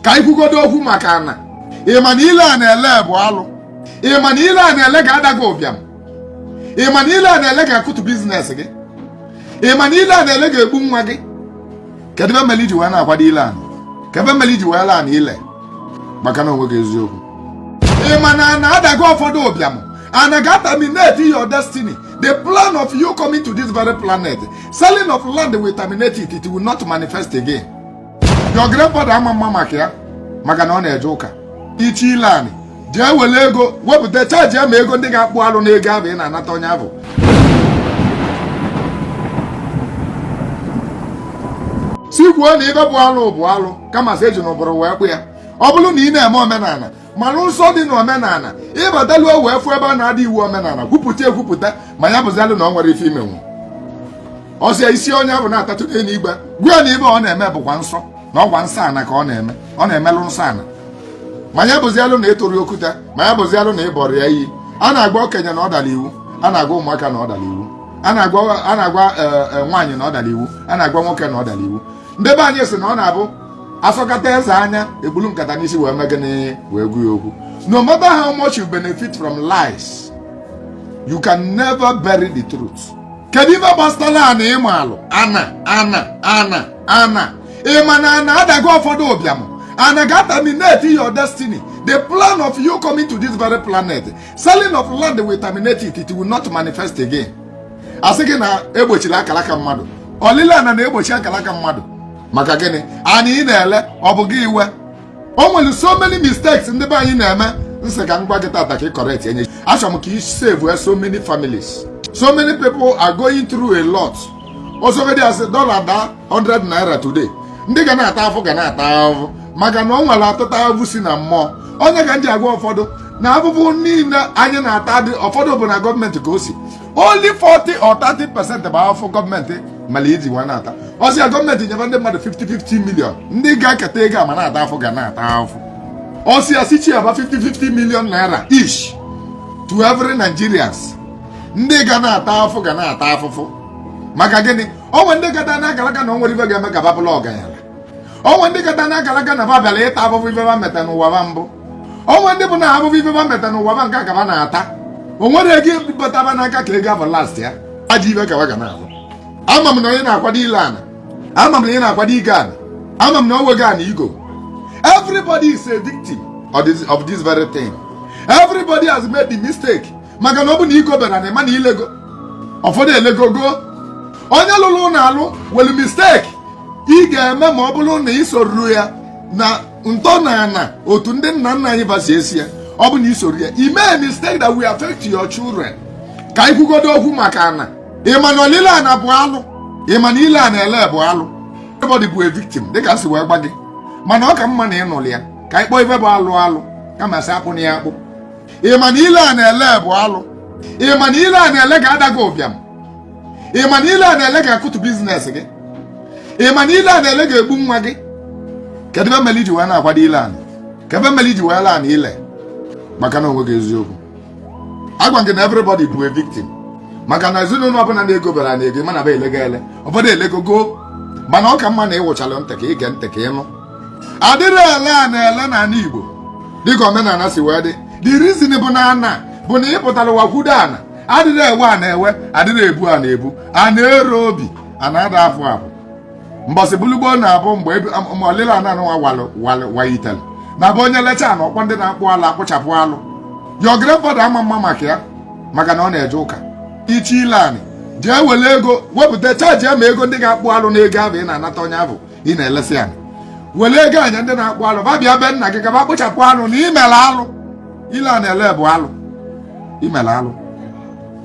Ka anyị kwugodo okwu maka ana. Ị ma na ile a na-ele bụ alụ? Ị ma na ile a na-ele ga-ada gị ụbịam? Ị ma na ile a na-ele ga-akụtu business gị? Ị ma na ile a na-ele ga-egbu nwa gị? Kedu ebe mere iji wee na-akwado ile ana? Kedu ebe mere iji wee laa na ile? Maka na onwe gị eziokwu. Ị ma na ana adago ụfọdụ ụbịam? Ana ga-terminate your destiny, the plan of you coming to this very planet. Selling of land will terminate it. It will not manifest again. Your grandfather ama mma maka ya, maka na ọ na-eje ụka. Ichi ile anị, jee were ego wepụta charge ya ma ego ndị ga-akpụ alụ na ego ahụ ị na-anata onye ahụ. Si kwuo na ibe bụ alụ bụ alụ, kama sị eji n'ụbụrụ wee kpụ ya. Ọ bụrụ na ị na-eme omenala, malụ nsọ dị n'omenala, ịbataluo wee fụ ebe a na-adị iwu omenala, kwupụta ekwupụta, ma ya bụzi alụ na ọ nwere ife imenwu. Ọsịa isi onye ahụ na-atatụ n'eluigwe, gwa ya na ibe ọ na-eme bụkwa nsọ, na ọgwa nsọ ana ka ọ na-eme, ọ na-emelụ nsọ ana. Ma ya bụzi alụ na ịtụrụ okwute, ma ya bụzi alụ na ịbọrọ ya iyi. A na-agwa okenye na ọ dara iwu, a na-agwa ụmụaka na ọ dara iwu, a na-agwa nwaanyị na ọ dara iwu, a na-agwa nwoke na ọ dara iwu. Ndị be anyị sị na ọ na-abụ asọkata eze anya egbulu nkata n'isi wee mee gịnị, wee gwu ya okwu. No matter how much you benefit from lies, you can never bury the truth. Kedu ife gbasara ana ịma alụ? Ana ana ana ana. Ị ma na ana adago ụfọdụ ụbịam? Ana ga-terminate your destiny, the plan of you coming to this very planet. Selling of land will terminate it. It will not manifest again. Asị gị na egbochiri akalaka mmadụ. Olile ana na-egbochi akalaka mmadụ. Maka gịnị? Anyị ị na-ele ọ bụ gị iwe. O nwere so many mistakes ndị be anyị na-eme. Nsị ka m gwa gị tata ka ị correct enye. Achọrọ m ka ị save so many families. So many people are going through a lot. Osogodi asị dollar daa 100 naira today, ndị ga na-ata afụ ga na-ata ahụhụ, maka na ọ nwere atụta ahụhụ si na mmụọ. Onye ka m ji agwa ụfọdụ na ahụhụ niile anyị na-ata dị ụfọdụ bụ na gọọmenti ka o si. Only 40 or 30% bụ ahụhụ gọọmenti mere iji nwa na-ata. Ọsị ya gọọmenti nyebe ndị mmadụ 50-50 million, ndị ga-eketa ego ama na-ata afụ ga na-ata ahụhụ. Ọsị ya si chiaba 50-50 million naira each to every Nigerians, ndị ga na-ata afụ ga na-ata afụfụ. Maka gịnị? Onwe ndị gata na akalaka na o nwere ife ga-eme ka babụla ọganyala. Onwe ndị gata na akalaka na ba bịara ịta afụfụ ife ba meta n'ụwa ba mbụ. Onwe ndị bụ na afụfụ ife ba meta n'ụwa ba nke akaba na-ata. O nwere ego bataba n'aka ka ego abụ last ya ajọ ife ka ba ga na-alụ. Ama m na onye na-akwado ile ana, ama m na onye na-akwado ige ana, ama m na onwe gị ana igo. Everybody is a victim of this very thing. Everybody has made the mistake. Maka na ọ bụ na igo bịara na ịma na ilego. Ụfọdụ elegogo. Onye lụrụ ụlọ alụ nwere mistake ị ga-eme ma ọ bụrụ na ị soruru ya na ntọala otu ndị nna nna anyị basi esi ya. Ọ bụ na ị soro ya, ị mee mistake that will affect your children. Ka anyị kwugodo okwu maka ana. Ị ma na olile ana bụ alụ? Ị ma na ile ana ele bụ alụ? Everybody bụ a victim dịka m si wee gba gị, mana ọ ka mma na ị nụrụ ya. Ka anyị kpọọ ife bụ alụ alụ, kama sị akpụ na ya akpụ. Ị ma na ile a na-ele bụ alụ? Ị ma na ile a na-ele ga-ada gị ụbịam? Ị ma na ile a na-ele ga-akụtu business gị? Ị ma na ile a na-ele ga-egbu nwa gị? Kedu ebe mere iji wee na-akwado ile ana? Kedu ebe mere iji wee laa na ile? Maka na onwe gị eziokwu. Agwa gị na everybody bụ a victim. Maka na ezinụlọ ọbụla na-egobara na ego mana ba elega ele, ụfọdụ elegogo. Mana ọ ka mma na ịwụchalụ ntị ka ige ntị ka ịnụ. Adịrị ele a na-ele n'ala Igbo dịka omenala si wee dị. The reason bụ na ana bụ na ị pụtara ụwa kwudo ana. Adịrị ewe a na-ewe, adịrị ebu a na-ebu, a na-ere obi, a na-ada afụ afụ. Mbọsị bulugbo na-abụ mgbe ọlịla ananụ walụ walụ wayitere na bụ onye lecha na ọkpọ ndị na-akpụ alụ akpụchapụ alụ. Your grandfather ama mma maka ya, maka na ọ na-eje ụka. Ichi ile anị, jee were ego wepụta charge ya ma ego ndị ga-akpụ alụ na ego ahụ ị na-anata onye ahụ ị na-elesi anị. Were ego anya ndị na-akpụ alụ ba bịa be nna gị gaba kpụchapụ alụ na imere alụ. Ile a na-ele bụ alụ, imere alụ.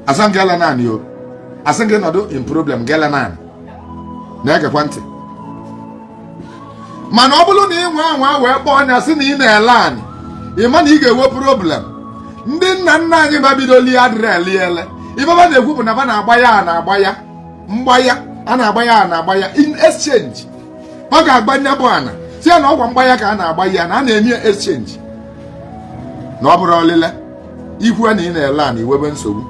Asị gị ele naanị o, asị gị nọdụ in problem gị ele naanị. Na-egekwa ntị. Mana ọ bụrụ na ị nwa anwa wee kpọọ anya sị na ị na-ele anị, ị ma na ị ga-enwe problem. Ndị nna nna anyị babidoli adịrị ele ele. Ife ba na-ekwu bụ na ba na-agba ya, a na-agba ya mgba ya, a na-agba ya, a na-agba ya in exchange. Ọ ga-agba nya bụ ana si ya na ọgwa mgba ya ka a na-agba ya, na a na-eme exchange, na ọ bụrụ ọlịle. Ikwu na ị na-ele ana, iwebe nsogbu.